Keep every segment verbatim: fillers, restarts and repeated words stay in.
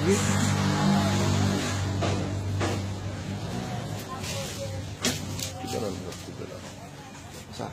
Ki bannann m ap koupe la? Sa.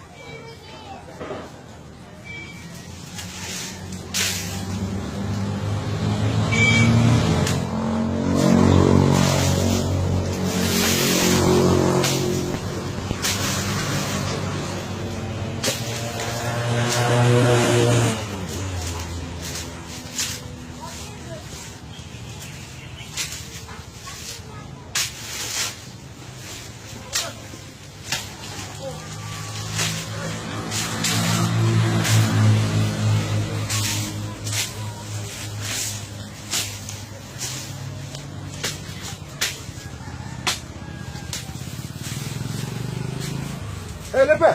Ey, Lepè!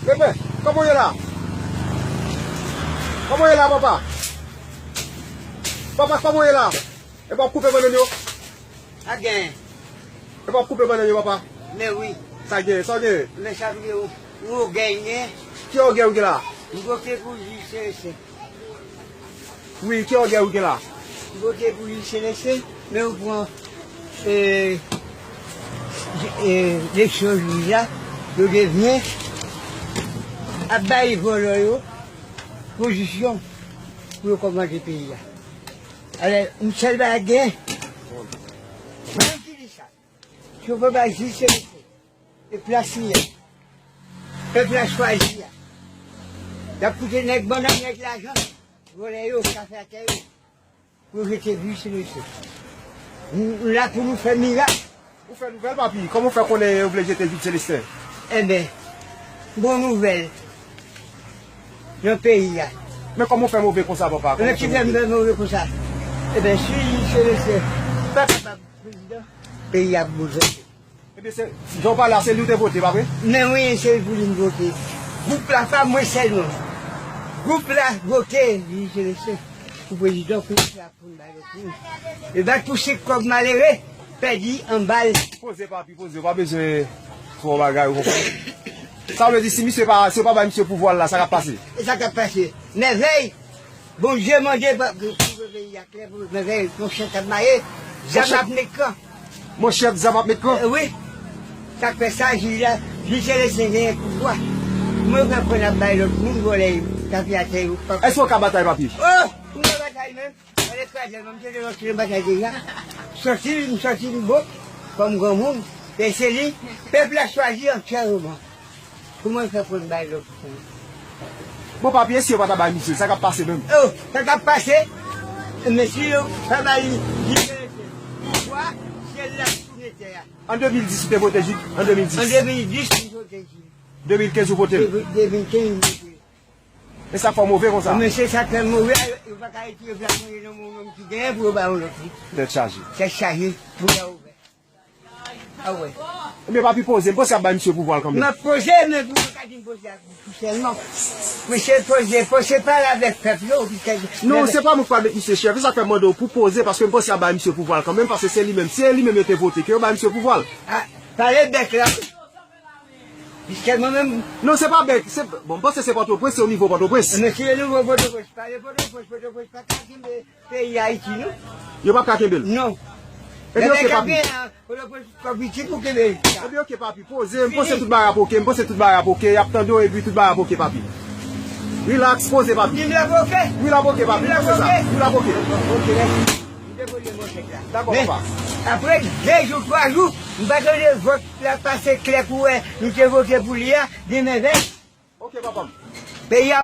Lepè! Kòman w ye la? Kòman w ye la, papa? Papa, kòman w ye la? Epa w ap koupe bannann yo? Pa gen. Epa w ap koupe bannann yo, papa? Men wi. Sa gen, sa w gen? Men sa w gen, ou, ou gen, gen. Ki ogè w gen la? M vote pou Jis Selestin. Wi, ki ogè w gen la? M vote pou Jis Selestin, men ou pran, e, e, eleksyon jij la, yo te vyen ap bay vòlò yo pozisyon pou yo kòmande peyi a. Alò, m sèl bagay gen. Mwen ki di sa. Si w pa bay Jis Selestin, e plas li a. Pèp la chwazi a. Y ap koute nèg bannann, nèg lajan, vòlè yo, kafe atè yo. Pou yo jete Jis Selestin. Nou, nou la pou nou fè mirak. Ou fè nouvèl, papi. Kòman w fè konnen yo vle jete Jis Selestin? Enben, bon nouvèl nan peyi a. Men kòman w fè move konsa, papa? Kòman w fè move? Men ki fè m fè move konsa? Enben, si Jis Selestin pa kapab prezidan, peyi a ap boulvèse. Ebyen, se, jan w pale a, se li w te vote, pa vre? Men wi, se pou li m vote. Gwoup la pa mwen sèlman. Gwoup la vote Jis Selestin pou prezidan, pou sa, pou n bay lòt moun. E bat pou se kòb malere, pèdi anba l. Poze, papi, poze. Ou pa bezwen fè yon bagay, ou konprann? Sa vle di, si misye pa, si yo pa bay misye pouvwa l la, sa k ap pase? E sa k ap pase? Mèvèy! Bondye mande pou, pou peyi a klè, pou mèvèy, monchè, t ap maye, zam ap met kan. Monchè, zam ap met kan? Eh, wi. Sa k fè sa, jij la, jij Selestin genyen pouvwa. Mwen fè pran ap bay lòt moun vòlè yo, kafe atè yo. Èske w ka batay, papi? Oh! M ka batay menm. Mwen te kraze, mwen te rantre nan batay deja. Sòti, m sòti m bon, kòm granmoun, e se li, pèp la chwazi antyèman. Kòman l fè pou l bay lòt moun? Bon, papi, e si yo pa ta bay misye, sa k ap pase menm? Oh, sa k ap pase? Men si yo pa bay li pouvwa, syèl la tounen tè a. An de mil dis, ou te vote Jis? An de mil dis. An de mil dis, m vote Jis. De mil kenz, ou vote l? De mil kenz, m vote l. E sa fè w move konsa? Men se sa k fè m move a, yo, yo pa ka retire plas mwen nan men yon nonm ki genyen pou yo ba yon lòt li. Tèt chaje. Tèt chaje, bouda ouvè. A wè. Ebyen, papi, poze. M panse y ap bay misye pouvwa l kanmenm. M ap poze, men pou mwen ka di m poze ak ou tou sèlman. Mesye, poze, poze, pale avèk pèp yo, piske... Non, se pa mwen k pral met misye chèf. Se sa k fè m mande w pou poze, paske m panse y ap bay misye pouvwa l kanmenm, paske se li menm, se li menm yo te vote ke yo bay misye pouvwa l. A, pale bèk la. Piske mwen menm... Non, se pa bèk. Se, bon, m panse se Pòtoprens, se o nivo Pòtoprens. Men si o nivo Pòtoprens, pale Pòtoprens, Pòtoprens pa ka kenbe peyi Ayiti, non. Yo p ap ka kenbe l? Non. Ebyen, oke, papi. Pòtoprens twò piti pou kenbe l. Ebyen, oke, papi, poze. M panse tout bagay ap oke, m panse tout bagay ap oke, y ap tande w, epi tout bagay ap oke, papi. Relax, poze, papi. Wi, l ap oke. Wi, l ap oke, papi. M panse sa. Wi, l ap oke. Oke, mèsi. M depoze mwen chèk la. Dakò, papa. Men, apre de jou, twa jou, m pa tande vòt la pase klè pou wè nou te vote pou li a, de mèvèy. Oke, papa m. Peyi a